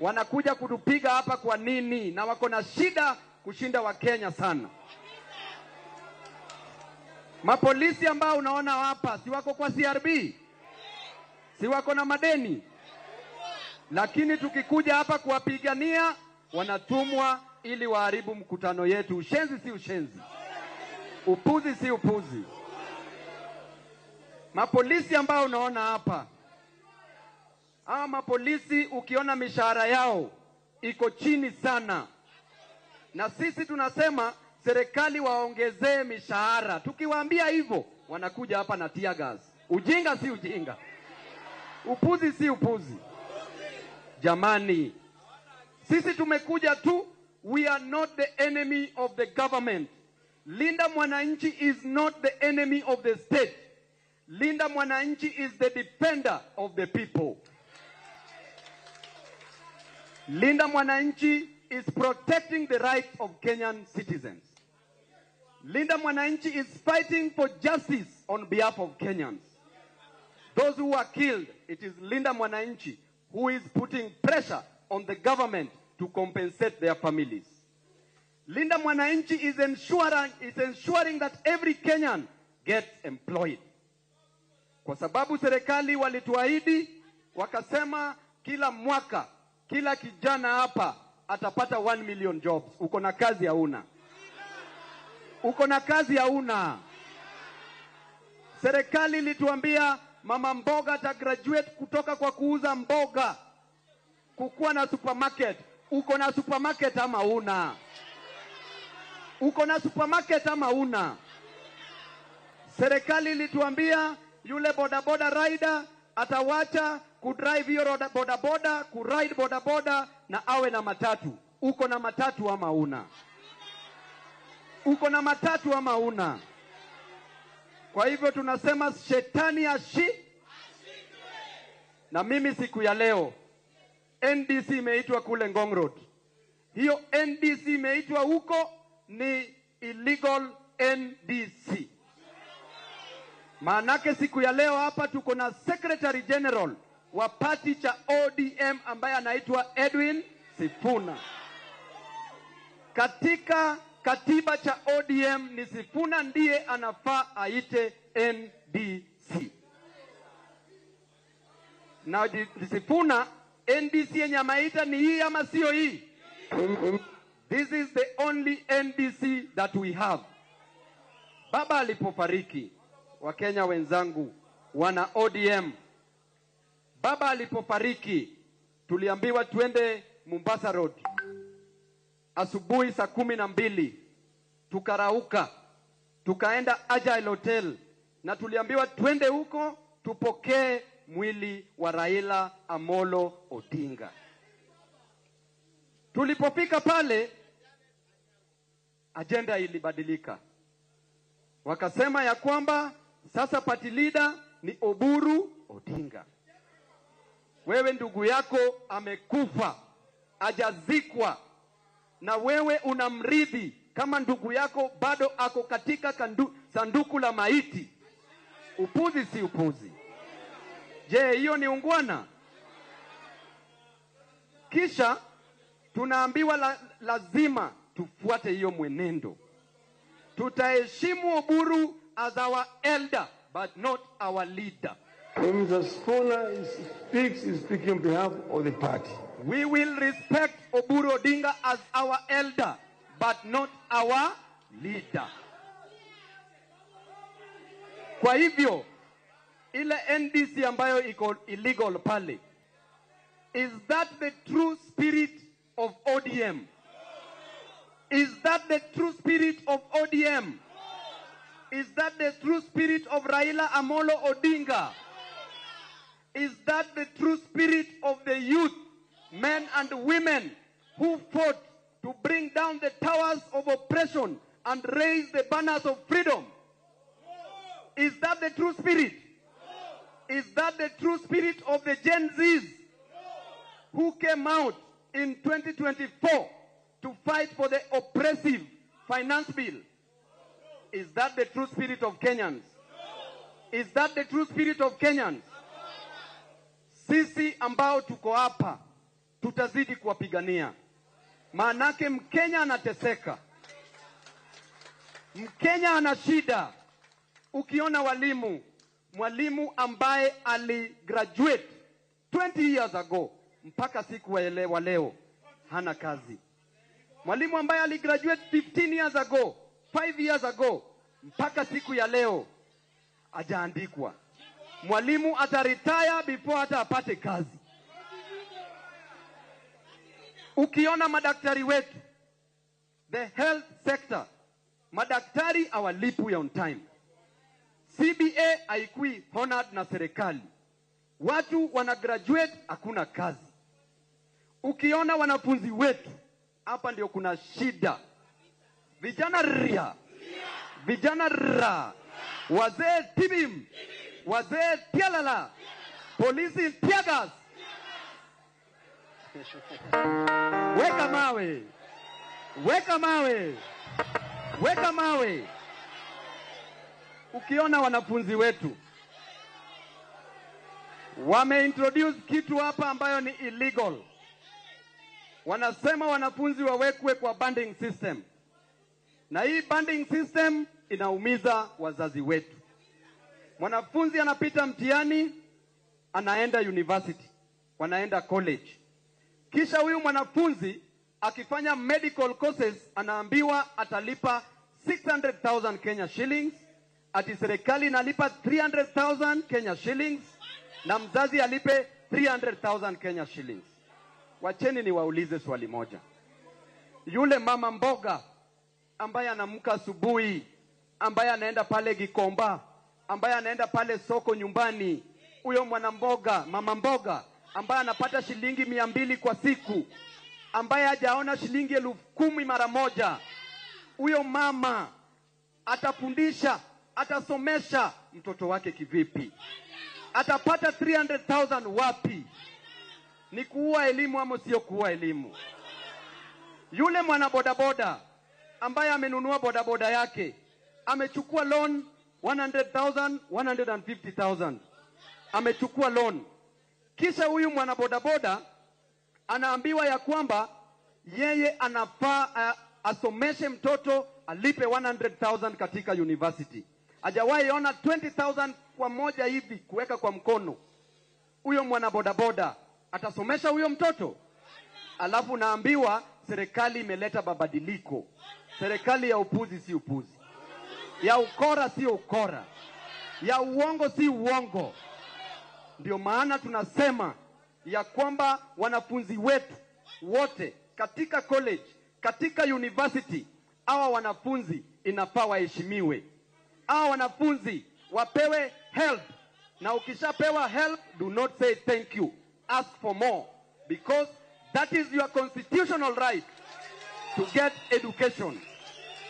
Wanakuja kutupiga hapa kwa nini? Na wako na shida kushinda Wakenya sana. Mapolisi ambao unaona hapa, si wako kwa CRB? Si wako na madeni? Lakini tukikuja hapa kuwapigania, wanatumwa ili waharibu mkutano yetu. Ushenzi si ushenzi, upuzi si upuzi. Mapolisi ambao unaona hapa, hawa mapolisi ukiona mishahara yao iko chini sana, na sisi tunasema serikali waongezee mishahara. Tukiwaambia hivyo wanakuja hapa na tear gas. Ujinga si ujinga, upuzi si upuzi. Jamani, sisi tumekuja tu, we are not the enemy of the government. Linda Mwananchi is not the enemy of the state. Linda Mwananchi is the defender of the people. Linda Mwananchi is protecting the rights of Kenyan citizens. Linda Mwananchi is fighting for justice on behalf of Kenyans. Those who are killed, it is Linda Mwananchi who is putting pressure on the government to compensate their families. Linda Mwananchi is ensuring that every Kenyan gets employed. Kwa sababu serikali walituahidi, wakasema kila mwaka kila kijana hapa atapata 1 million jobs. Uko na kazi hauna? Uko na kazi hauna? Serikali ilituambia mama mboga ata graduate kutoka kwa kuuza mboga kukuwa na supermarket. Uko na supermarket ama una? Uko na supermarket ama una? Serikali ilituambia yule bodaboda rider atawacha kudrive hiyo bodaboda, kuride bodaboda na awe na matatu. Uko na matatu ama una? Uko na matatu ama una? Kwa hivyo tunasema shetani ashi. Na mimi siku ya leo NDC imeitwa kule Ngong Road. Hiyo NDC imeitwa huko ni illegal NDC. Maanake siku ya leo hapa tuko na Secretary General wa party cha ODM ambaye anaitwa Edwin Sifuna. Katika katiba cha ODM ni Sifuna ndiye anafaa aite NDC. Na Sifuna, NDC yenye ameita ni hii ama sio hii? This is the only NDC that we have. Baba alipofariki, Wakenya wenzangu, wana ODM, baba alipofariki tuliambiwa tuende Mombasa Road asubuhi saa 12, tukarauka tukaenda Agile Hotel na tuliambiwa twende huko tupokee mwili wa Raila Amolo Odinga. Tulipofika pale, agenda ilibadilika, wakasema ya kwamba sasa party leader ni Oburu Odinga. Wewe ndugu yako amekufa, hajazikwa, na wewe unamrithi kama ndugu yako bado ako katika sanduku la maiti. Upuzi si upuzi? Je, hiyo ni ungwana? Kisha tunaambiwa lazima tufuate hiyo mwenendo. Tutaheshimu Oburu as our elder but not our leader. When Mr. Sifuna speaks, he's speaking on behalf of the party. We will respect Oburu Odinga as our elder but not our leader. Kwa hivyo ile NDC ambayo iko illegal pale, is that the true spirit of ODM? Is that the true spirit of ODM? Is that the true spirit of Raila Amolo Odinga? Is that the true spirit of the youth, men and women who fought to bring down the towers of oppression and raise the banners of freedom? Is that the true spirit? Is that the true spirit of the Gen Zs who came out in 2024 to fight for the oppressive finance bill? Is that the true spirit of Kenyans? Is that the true spirit of Kenyans? Sisi ambao tuko hapa Tutazidi kuwapigania. Maanake Mkenya anateseka. Mkenya ana shida. Ukiona walimu, mwalimu ambaye aligraduate 20 years ago mpaka siku wa leo hana kazi. Mwalimu ambaye aligraduate 15 years ago, 5 years ago mpaka siku ya leo hajaandikwa. Mwalimu ataretire before hata apate kazi. Ukiona madaktari wetu, the health sector, madaktari hawalipwi on time. CBA haikui honored na serikali. Watu wana graduate, hakuna kazi. Ukiona wanafunzi wetu, hapa ndio kuna shida. Vijana ria, vijana ra, wazee tibim, wazee tialala, polisi teargas. Weka mawe, weka mawe, weka mawe. Ukiona wanafunzi wetu wameintroduce kitu hapa ambayo ni illegal. Wanasema wanafunzi wawekwe kwa banding system. Na hii banding system inaumiza wazazi wetu. Mwanafunzi anapita mtihani, anaenda university, wanaenda college. Kisha huyu mwanafunzi akifanya medical courses anaambiwa atalipa 600,000 Kenya shillings, ati serikali inalipa 300,000 Kenya shillings na mzazi alipe 300,000 Kenya shillings. Wacheni niwaulize swali moja. Yule mama mboga ambaye anamka asubuhi, ambaye anaenda pale Gikomba, ambaye anaenda pale soko nyumbani, huyo mwanamboga, mama mboga ambaye anapata shilingi 200 kwa siku, ambaye hajaona shilingi 10,000 mara moja, huyo mama atafundisha, atasomesha mtoto wake kivipi? Atapata 300,000 wapi? Ni kuua elimu ama sio kuua elimu? Yule mwana bodaboda ambaye amenunua bodaboda yake, amechukua loan 100,000, 150,000. Amechukua loan. Kisha huyu mwana bodaboda anaambiwa ya kwamba yeye anafaa asomeshe mtoto alipe 100,000 katika university. Hajawahi ona 20,000 kwa moja hivi kuweka kwa mkono. Huyo mwana bodaboda atasomesha huyo mtoto? Alafu naambiwa serikali imeleta mabadiliko. Serikali ya upuzi si upuzi, ya ukora si ukora, ya uongo si uongo. Ndio maana tunasema ya kwamba wanafunzi wetu wote katika college, katika university, hawa wanafunzi inafaa waheshimiwe. Hawa wanafunzi wapewe help. Na ukishapewa help, do not say thank you. Ask for more, because that is your constitutional right to get education.